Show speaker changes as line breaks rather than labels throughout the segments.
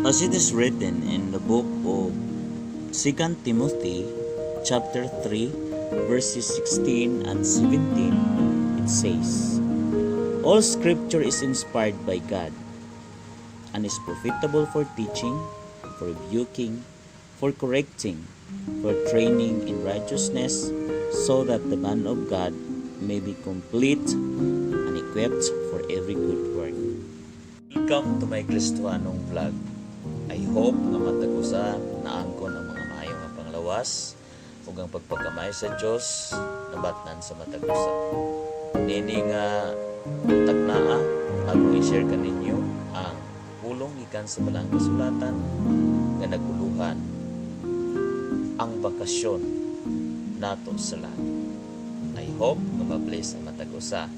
As it is written in the book of 2 Timothy chapter 3 verses 16 and 17, it says, "All scripture is inspired by God and is profitable for teaching, for rebuking, for correcting, for training in righteousness, so that the man of God may be complete and equipped for every good work." Welcome to my Kristohanong vlog. I hope nga matag usa naangkon ang mga maayo nga panglawas ug ang pagpakamaayo sa Dios nabatnan sa matag usa. Nini nga tagnaa, akong i-share kaninyo ang pulong gikan sa Balaang Kasulatan nga naguluhan "Ang Bakasyon Nato sa Langit." I hope nga ma-bless ang matag usa.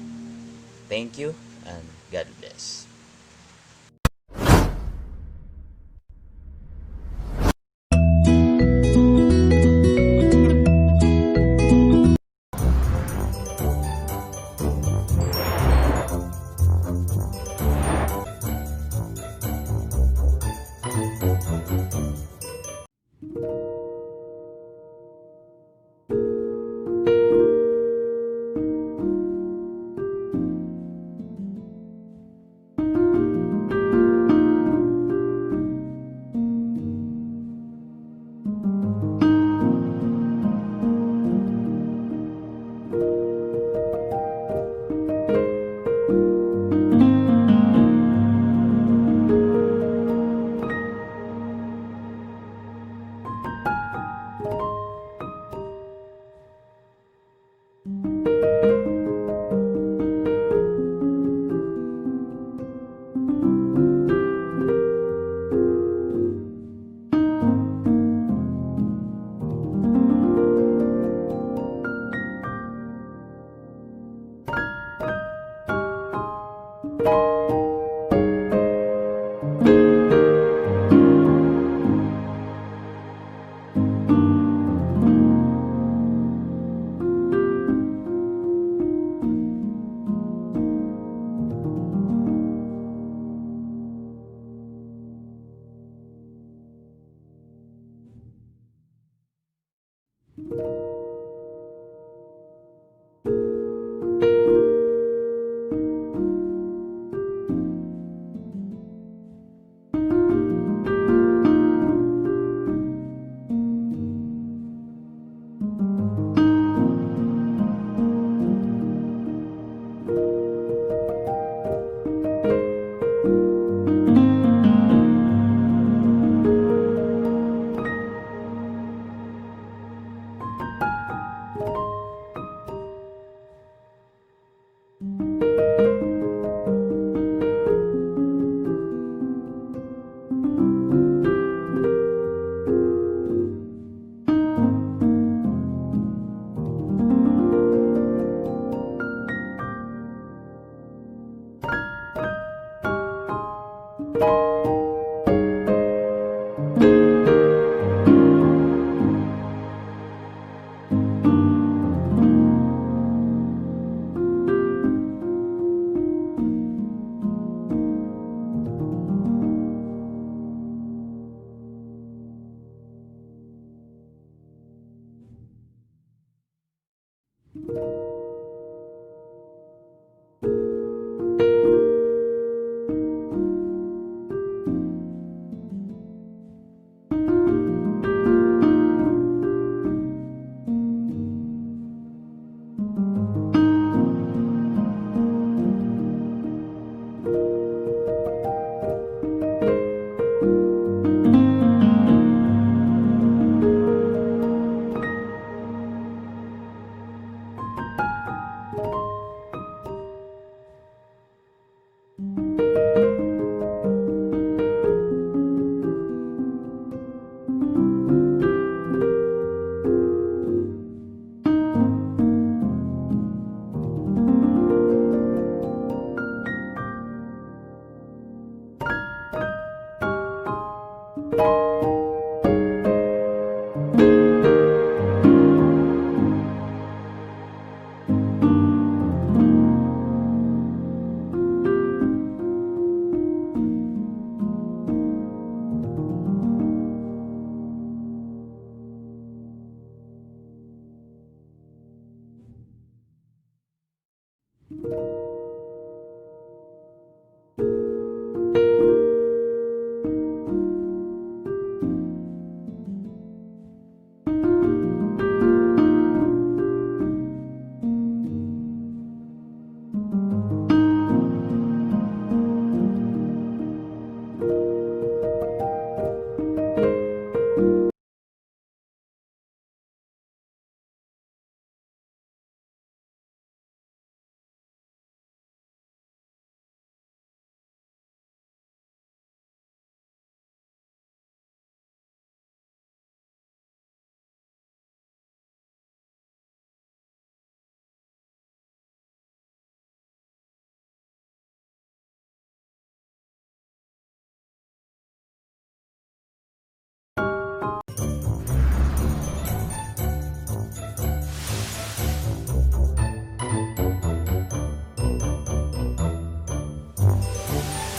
Thank you and God bless.